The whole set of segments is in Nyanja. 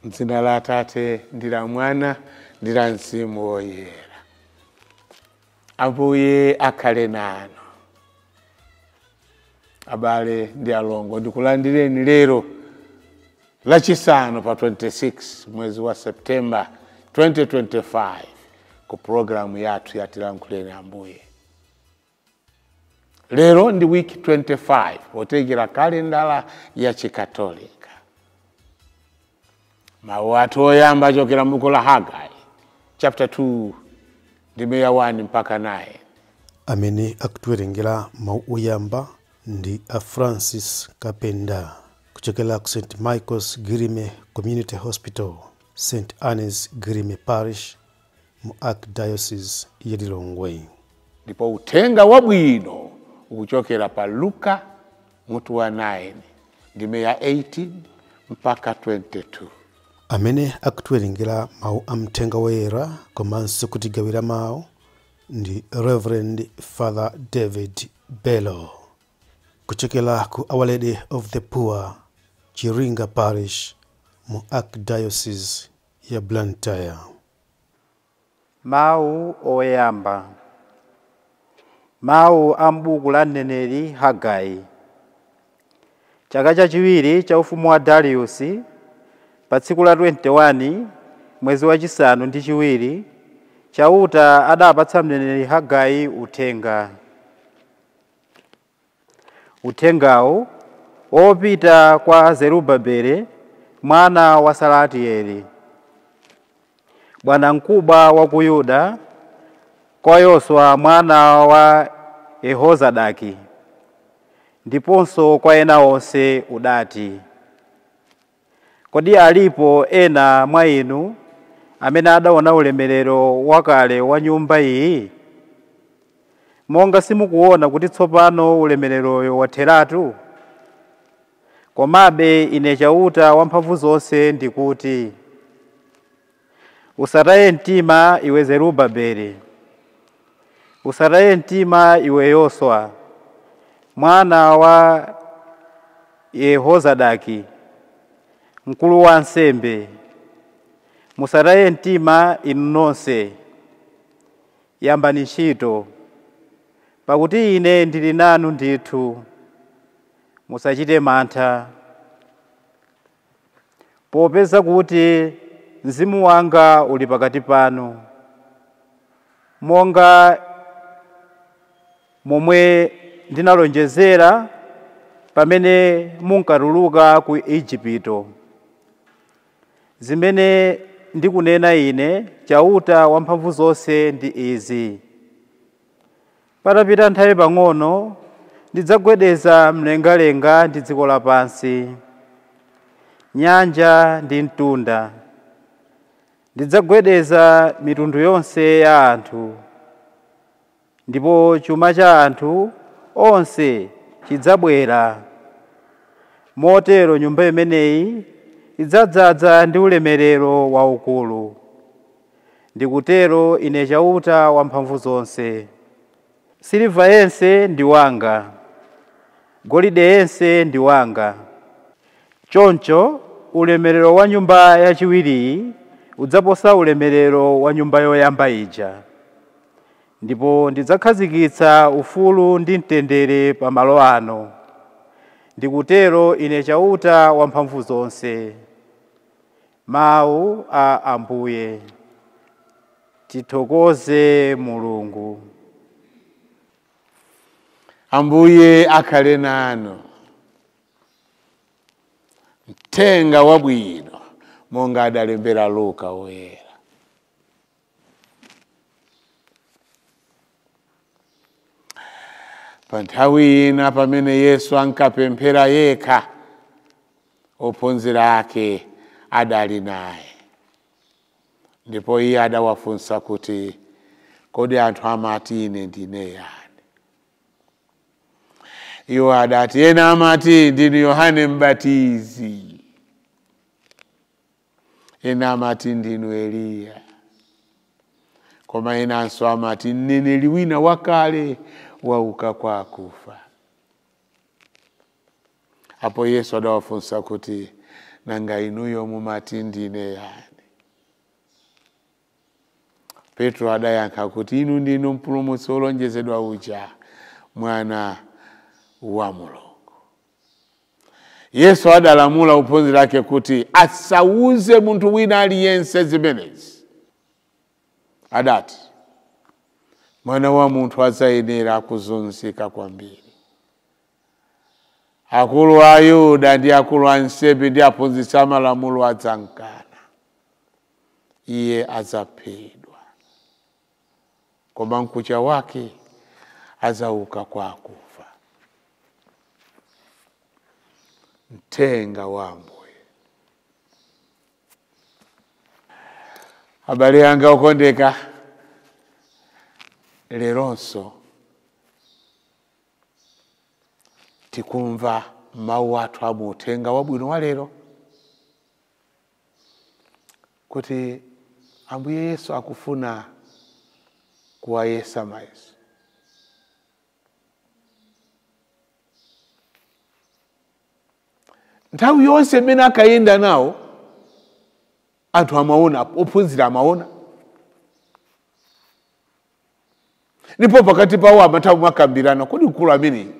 M'dzina la Atate ndi la Mwana ndi la Mzimu Woyera. Ambuye akhale nanu. Abale ndi alongo, ndikulandireni lero lachisanu pa 26 mwezi wa September 2025 ku programu yathu ya Tilankhuleni Ambuye. Lero ndi week 25 potengera kalendala ya Chikatolika. Mawu athu oyamba achokera m'buku la Hagai chapter 2 ndime ya 1 mpaka 9. Amene akutiwerengera mawu oyamba ndi a Francis Kapenda kuchokera ku St. Michael's Girime Community Hospital, St. Anne's Girime Parish mu Archdiocese ya Lilongwe. Ndipo uthenga wabwino ukuchokera pa Luka mutu wa 9 ndime ya 18 mpaka 22. Amene akutiwerengera mawu a mthenga woyera komanso kutigawira mawu ndi Reverend Father David Bello kuchokera ku Our Lady of the Poor, Chiringa Parish mu Archdiocese ya Blantyre. Mawu oyamba. Mawu a m'buku la mneneri Hagai. Chaka chachiwiri cha ufumu wa Dariusi, pa tsiku la 21 mwezi wachisanu ndi chiwiri, Chauta adapatsa mneneri Hagai uthenga. Uthengawo wopita kwa Zerubabele mwana wa Salatieli, bwanamkubwa wa ku Yuda, kwa Yoswa mwana wa Yehozadaki, ndiponso kwa ena onse udati: Kodi alipo ena mwa inu amene adaona ulemerero wakale wa nyumba iyi? Monga simukuona kuti tsopano ulemereroyo watheratu? Komabe ine Chauta wamphamvu zonse ndikuti: usataye mtima iwe Zerubabele, usataye mtima iwe Yoswa mwana wa Yehozadaki, mkulu wa ansembe. Musataye mtima inu nonse, yambani ntchito, pakuti ine ndili nanu ndithu. Musachite mantha, popeza kuti mzimu wanga uli pakati panu, monga momwe ndinalonjezera pamene munkatuluka ku Igupto. Zimene ndikunena ine Chauta wamphamvu zonse ndi izi: patapita nthawi pang'ono ndidzagwedeza mlengalenga ndi dziko lapansi, nyanja ndi mtunda. Ndidzagwedeza mitundu yonse ya anthu, ndipo chuma cha anthu onse chidzabwera. Motero nyumba imeneyi idzadzaza ndi ulemerero waukulu. Ndikutero ine Chauta wamphamvu zonse. Siliva yense ndi wanga, golide yense ndi wanga. Choncho ulemerero wa nyumba yachiwiriyi udzaposa ulemerero wa nyumba yoyamba ija, ndipo ndidzakhazikitsa ufulu ndi mtendere pamalo ano. Ndikutero ine Chauta wamphamvu zonse. Mawu a Ambuye. Tithokoze Mulungu. Ambuye akhale nanu. Mthenga wabwino monga adalembera Luka woyera. Pa nthawi ina pamene Yesu ankapemphera yekha, ophunzira ake adali naye, ndipo iye adawafunsa kuti, kodi anthu amati ine ndine yani? Iwo adati, ena amati ndinu Yohane Mbatizi, ena amati ndinu Eliya, koma enanso amati mneneri wina wakale wauka kwa akufa. Apo Yesu adawafunsa kuti, Nanga inuyo mumati ndine yani? Petro adayankha kuti, inu ndinu mpulumutsi wolonjezedwa uja, mwana wa Mulungu. Yesu adalamula ophunzira ake kuti asauze munthu wina aliyense zimenezi. Adati, mwana wa munthu adzayenera kuzunzika kwambiri. Akulu a Yuda ndi akulu a nsembe ndi aphunzitsi amalamulo adzamkana. Iye adzaphedwa, koma mkucha wake adzauka kwa akufa. Mthenga wa Ambuye. Abale anga okondeka, leronso tikumva mawu athu a uthenga wabwino wa lero kuti Ambuye Yesu akufuna kuwayesa mayeso. Nthawi yonse imene akayenda nawo anthu amaona, ophunzira amaona, ndipo pakati pawo amatha kumakambirana, kodi mkulu ameneyi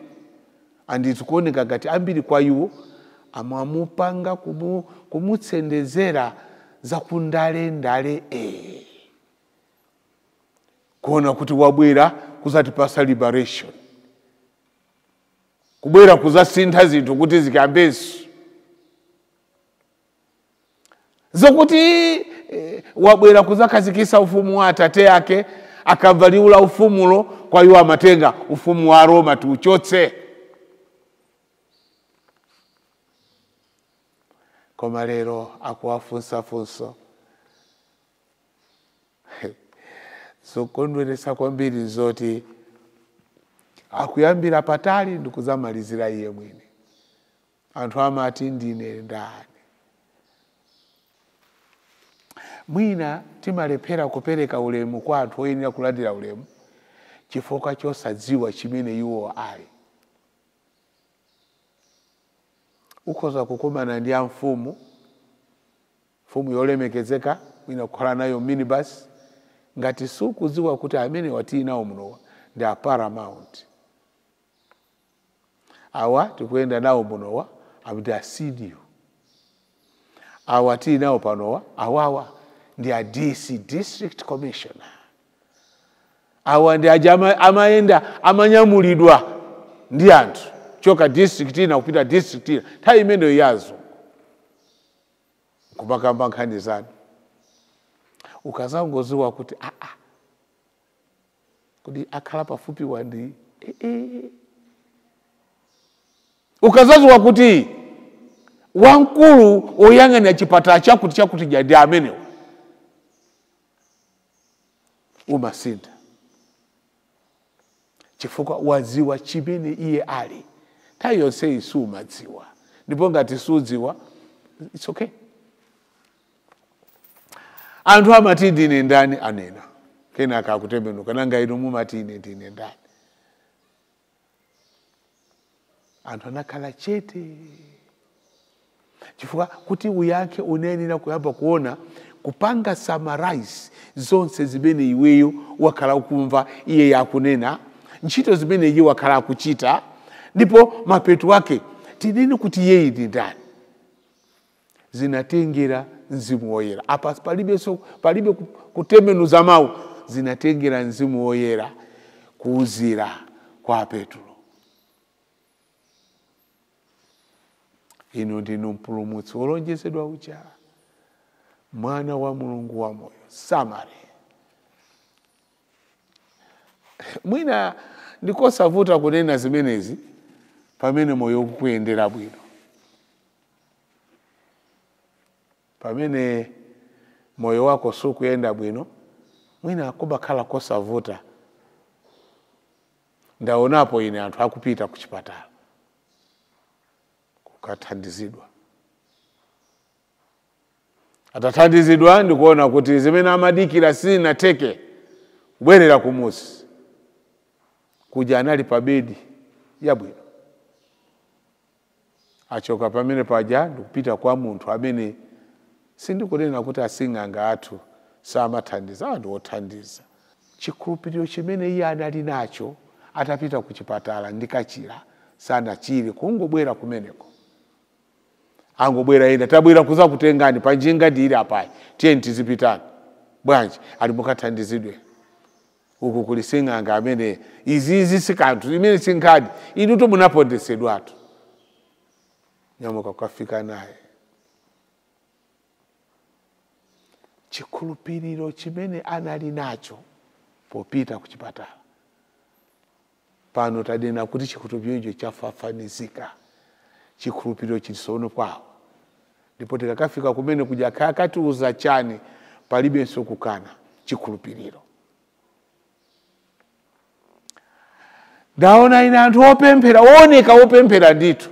anditikuoneka ngati ambiri kwa iwo amamupanga kumutsendezera za kundale-ndale, kuona kuti wabwera kuzatipasa liberation, kubwera kuzasintha zinthu kuti zikambenso, zokuti wabwera kuzakhazikitsa ufumu wa atate ake, akamva liwu la ufumulo kwa iwo amatenga ufumu wa Roma tiuchotse. Koma lero akuwafunsafunso zokondweretsa kwambiri zoti akuyambira patali ndikuzamalizira iye mwini. Anthu amati ndine ndani? Mwina timalephera kupereka ulemu kwa anthu oyenera kulandira ulemu chifukwa chosadziwa chimene iwo ali. Ukhoza kukumana ndi amfumu, mfumu yolemekezeka, mwina kukhala nayo minibus, ngati sukudziwa kuti amene watili nawo munowa ndi a paramount, awa tikuyenda nawo munowa ndi a CDU, awa tili nawo panowa awawa ndi a DC, district commissioner, awa ndi aja amayenda amanyamulidwa ndi anthu choka district ina kupita district ina, nthawi imeneyo yazo kumakamba nkhani zanu. Ukazangoziwa kuti kuti akhala pafupi wandi ukazaziwa kuti wamkulu oyang'anira chipatala chakuti chakuti ndi amenewa, umasintha chifukwa wadziwa chimene iye ali. Nthawi yonseyi sumadziwa, ndipo ngati sudziwa it's okay. Anthu amati ndine ndani anena, kenaka akutembenuka, nanga inu mumati ine ndine ndani? Anthu anakhala chete chifukwa kuti uyankhe unayenera kuyamba kuona kupanga summarize zonse zimene iweyo wakhala ukumva iye yakunena, ntchito zimene iye wakhala akuchita, ndipo mapeto ake tinene kuti iye ndi ndani. Zinatengera Mzimu Woyera. Apa palibe kutembenuza mawu, zinatengera Mzimu Woyera kuuzira kwa Petro, inu ndinu mpulumutsi wolonjezedwa uja, mwana wa Mulungu wa moyo. Samare. Mwina ndikosavuta kunena zimenezi pamene moyo ukuyendera bwino, pamene moyo wako sukuyenda bwino, mwina kumakhala kosavuta. Ndaonapo ine anthu akupita kuchipatala kukathandizidwa, atathandizidwa ndikuona kuti zimene amadikira sizinateke, kubwerera kumuzi kuja anali pa bedi yabwino, Achoka pamene paja ndikupita kwa munthu amene sindikunena kuti asing'anga athu samathandiza, anthu othandiza. Chikhulupiriro chimene iye anali nacho atapita ku chipatala ndikachira, sanachire, kungobwera kumeneko. Angobwera ena, tabwera kuzakutengani panjinga ndili apayi, tiyeni tizipitani. Bwanji ali mukathandizidwe. Uku kuli sing'anga amene izizi si kanthu, imene si nkhani, inu to munapondesedwatu. Nyamuka kukafika naye. Chikhulupiriro chimene anali nacho popita ku chipatala. Pano tanena kuti chikhulupiriro chafafanizika. Chikhulupiriro chilisono kwawo. Ndipo tikakafika kumene kuja akatiuza chani, palibenso kukana chikhulupiriro. Ndaona ine anthu opemphera, ooneka opemphera ndithu.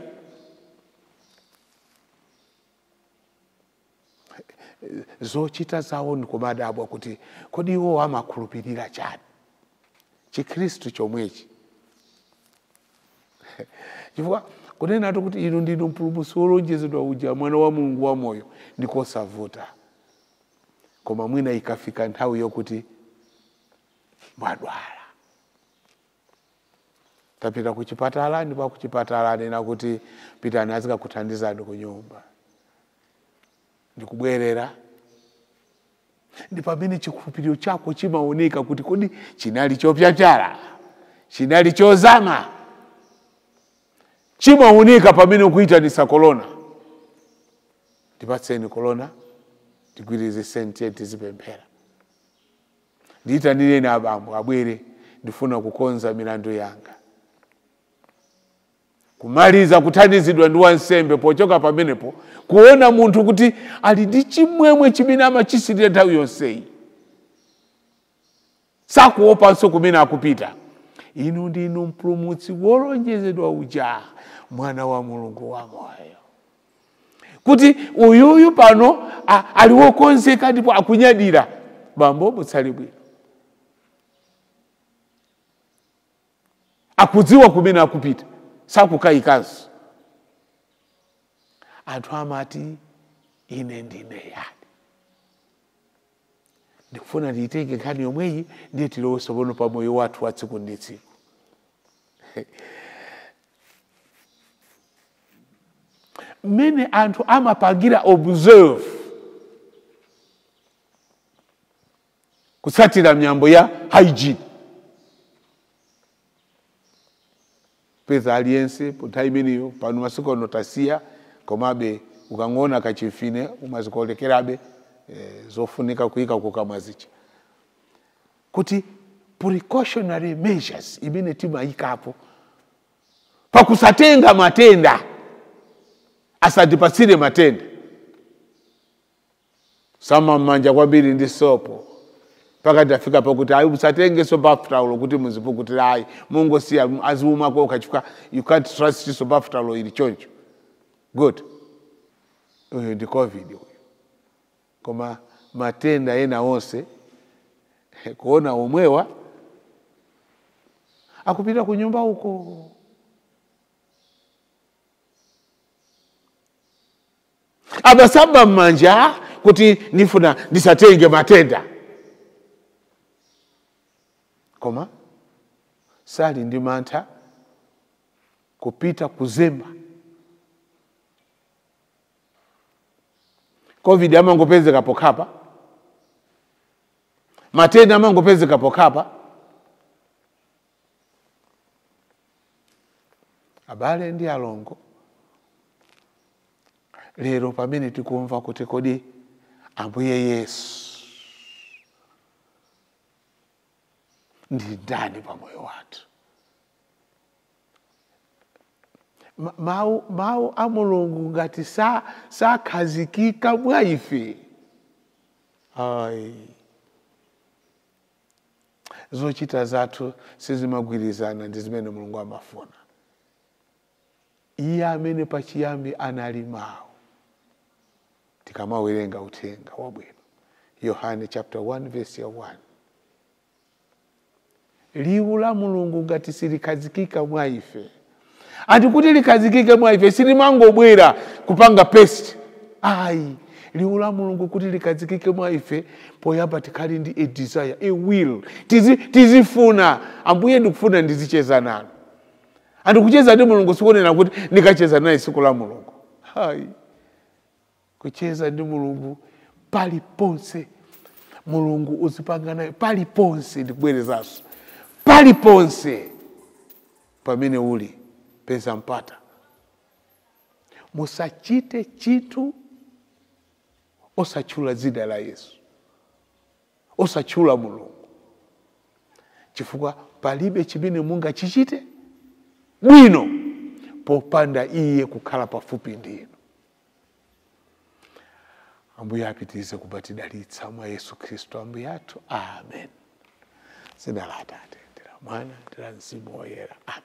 Zochita zawo ndikumadabwa kuti kodi iwo amakhulupirira chani? Chikhristu chomwechi. Chifukwa kunena kuti inu ndinu mpulumutsi wolonjezedwa uja, mwana wa Mulungu wamoyo, ndikosavuta. Koma mwina ikafika nthawi yokuti mwadwala, tapita kuchipatala, ndipo kuchipatala anena kuti pitani azikakuthandizani ku nyumba, ndikubwerera. Ndi pamene chikhulupiriro chako chimaoneka kuti kodi chinali chopyapyala, chinali chozama. Chimaoneka pamene ukuyitanisa kolona, ndipatseni kolona, tigwirize sente tizipemphera, ndiyitanireni abambo abwere, ndifuna kukonza milandu yanga. Kumaliza kuthandizidwa ndi wansembe, pochoka pamenepo kuona munthu kuti ali ndi chimwemwe chimene amachisirira nthawi yonseyi, sakuopanso kumene akupita. Inu ndinu mpulumutsi wolonjezedwa uja, mwana wa Mulungu wamoyo. Kuti uyuyu pano ali wokonzeka ndipo akunyadira, bambo mutsale bwino. Akudziwa kumene akupita, sakukayikanso. Anthu amati ine ndine yani. Ndikufuna ndiyitenge nkhani yomweyi ndiye tilowese pano pa moyo wathu wa tsiku ndi tsiku. Mmene anthu amapangira observe kutsatira miyambo ya hygiene, peza aliyense nthawi imeneyo pano masiku ano tasiya, komabe ukang'ona kachifine umazikolekerabe zofunika kuyika kukamwa zicha. Kuti precautionary measures imene timayikapo pakusatenga matenda, asatipatsire matenda. Sama mmanja kwambiri ndi sopo mpaka tafika pakuti ayi musatengenso bath towel kuti muzipukutira, ayi mungosiya aziumako kachifika, you can't trust so bath towel ili choncho. Good, uyu ndi COVID uyu. Koma matenda ena onse kuona omwewa akupita ku nyumba uko. Abasamba mmanja kuti nifuna ndisatenge matenda, koma sali ndi mantha kupita kuzemba. COVID amangopezeka pokhapa, matenda amangopezeka pokhapa. Abale ndi alongo, lero pamene tikumva kuti kodi Ambuye Yesu ndi ndani pa moyo wathu, mawu a Mulungu ngati sakhazikika mwa ife, ayi zochita zathu sizimagwirizana ndi zimene Mulungu amafuna. Iye amene pachiyambi anali mawu, tikamawerenga uthenga wabwino Yohane chapter 1 verse 1, liwu la Mulungu ngati silikhazikika mwa ife, Ati kuti likhazikike mwa ife silimangobwera kupanga paste. Ayi, liwu la Mulungu kuti likhazikike mwa ife, poyamba tikhale ndi a desire, a will. Tizifuna, Ambuye ndikufuna ndizicheza nanu. Andikucheza ndi Mulungu sikunena kuti ndikacheza naye tsiku la Mulungu. Hayi, kucheza ndi Mulungu paliponse. Mulungu uzipanga naye paliponse. Ndikubwerezanso, paliponse pamene uli, peza mpata. Musachite chinthu osatchula dzina la Yesu, osatchula Mulungu, chifukwa palibe chimene mungachichite bwino popanda iye kukhala pafupi ndi inu. Ambuye apitirize kubatidalitsa mwa Yesu Khristu Ambuye athu. Amen. Dzina la Atate ndi la Mwana ndi la Mzimu Woyera. Amen.